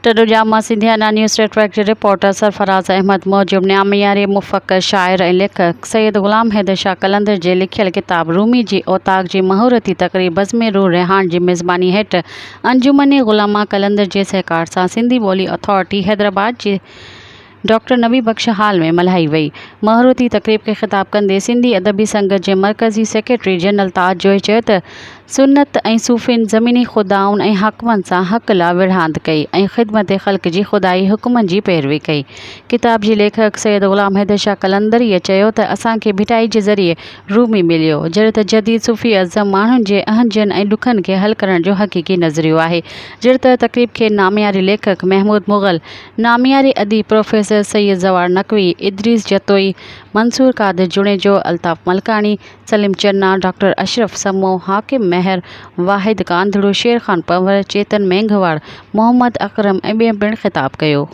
ٽنڊو ڄام مان Sindhiana news net work جي reporter Sarfaraz Ahmed موجب نامياري مفڪر، شاعر ۽ ليکڪ سيد غلام حيدر شاهه قلندر جي لکيل ڪتاب رومي جي اوطاق جي مهورتي تقريب بزم روح رهاڻ جي ميزباني هيٺ انجمن غلامان قلندر جي سهڪار سان سنڌي ٻولي اٿارٽي حيدرآباد جي ڊاڪٽر نبي بخش هال ۾ ملهائي وئي. مهورتي تقريب کي خطاب ڪندي سنڌي ادبي سنگت جي مرڪزي سيڪريٽري جنرل تاج جويي چيو ته سنت ۽ صوفين زميني خدائن ۽ حاڪمن سان حق لا وڙهاند ڪئي ۽ خدمت خلق جي خدائي حڪمن جي پيروي ڪئي. ڪتاب جي ليکڪ سيد غلام حيدر شاهه قلندريء چيو ته اسان کي ڀٽائي جي ذريعي رومي مليو، جهڙو ته جديد صوفي ازم ماڻهن جي اهنجن ۽ ڏکن کي حل ڪرڻ جو حقيقي نظريو آهي. جهڙو ته تقريب کي نامياري ليکڪ محمود مغل، نامياري اديب پروفيسر سيد زوار نقوي، ادريس جتوئي، منصور قادر جوڻيجو، الطاف ملڪاڻي، سليم چنا، ڊاڪٽر اشرف سمون، حاڪم مهر، واحد ڪانڌڙو، شير خان پنهور، چيتن مينگهواڙ، محمد اڪرم ۽ ٻين پڻ خطاب ڪيو.